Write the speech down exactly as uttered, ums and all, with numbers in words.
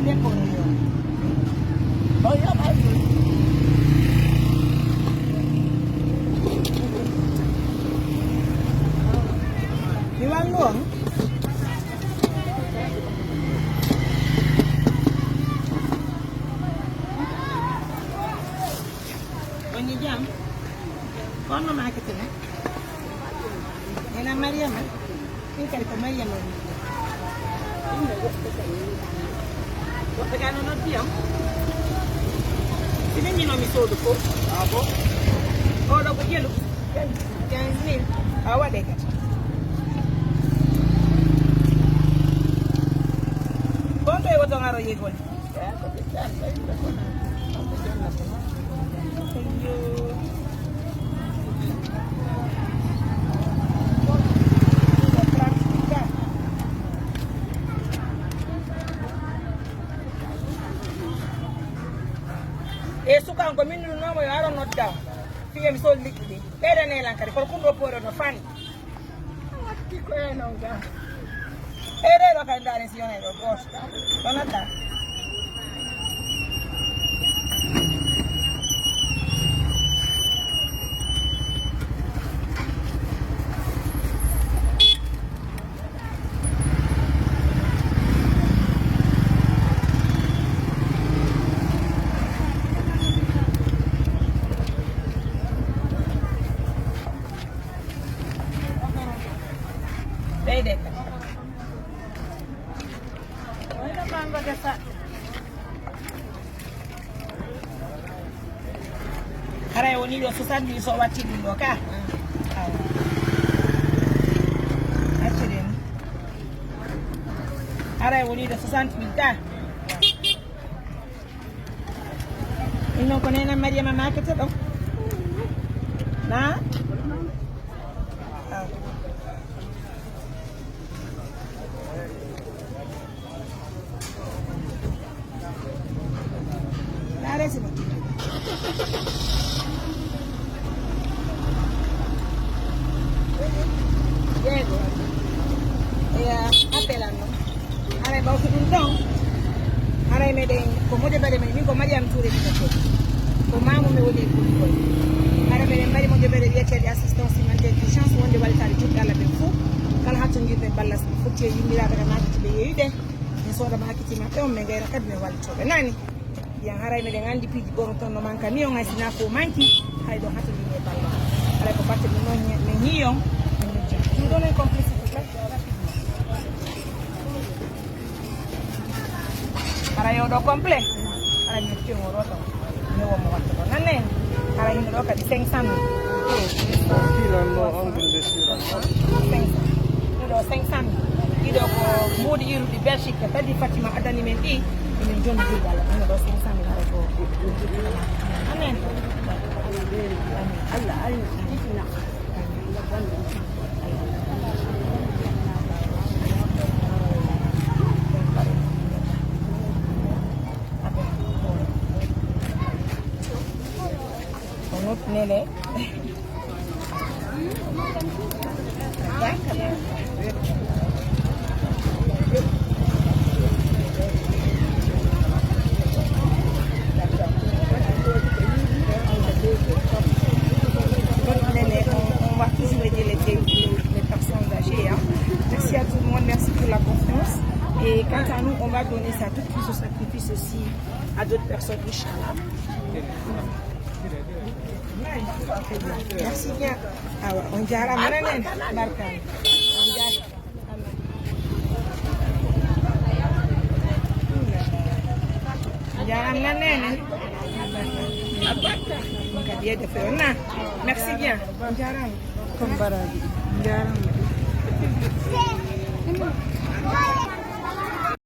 Mi wallu on. On e jam? Ko on no maakete ne? Ena Mariama? Min kadi ko Mariama woni. Woɓɓe gaa no noddi am. Si min mino mi soodu ko. Ah bon? Oɗo ko jelu. Quinze mille. A waɗe kadi. Bon, to e woto ngaro yegol. E sukan ko min ɗum nomo yo aro nodda. Fiye mi sol liɗɗi ɗi. Ɓeydanee lan kadi, kono kun ɗo poore no fani. Watti ko e non ga. E reeɗo kay ndaari si yonay ɗo gooto. Ɗo natta. Ɓeyde ka. Wayno mango de sa. Haray woni ɗo soixante mille so watti ɗum ɗo ka. Awa. Acceden. Haray woni ɗo soixante mille ka. Ɗum noon ko neene Mariama maakete ɗo. Na? Awa. Naa resi mo. Jeego. Eya, appel an non. Haray ɓawto ɗum ɗon. Haray meɗen ko mode bare men, min ko Mariam Touré mi ko. Ko maamu mi woni e Fulfulde. Haray meɗen mari mode bare wiyeteeɗe assistance humanitaire d'urgence wonde wallitaade juɓɓe Allah ɓen fof. Kala hattondirɓe ballas ɓe fotti e yimmiraaɓe ka naatiti ɓe yeeyude. Min sooda maakiti maɓɓe on, min ngayna kadi min wallitooɓe. Nani? Mbiyan haray miɗen anndi piiji ɓorno ton no manka. Mi on hay si naa ko manki, hay ɗo hato min e balla. Haray ko batte min non, min hiyon, min nujja. Ɗum ɗon en complicité. Haray yo ɗo complet. Haray min fiyon o ɗo ton. Mi won mo wattu ɗo. Nan en. Haray hino ɗo kadi cinq cent mille. Filan mo, on ɗum ɓe filan mo. Cinq cent. Ɗiɗo cinq cent mille. Ɗiɗo ko mbuuɗi iruɗi Belgique, kadi Fatima addani men ɗi. Emin jonni ɗi Alla. Ɗum ɗo cinq cent mille haray ko. Amen. Amen. Allah, Allah, jitina. Amen. Nene. Nene, on, on va toujours aider les, les, les personnes âgées, hein. Merci à tout le monde, merci pour la confiance. Et quant à nous, on va donner ça tout de suite, ce sacrifice aussi à d'autres personnes, Inch'Allah. Merci bien. Awa, on jaaraama, nenen. Barka. On jaaraama. On jaaraama, nenen. Barka. Kadi, yedde feere na. Merci bien. On jaaraama. Kon baraaji. On jaaraama.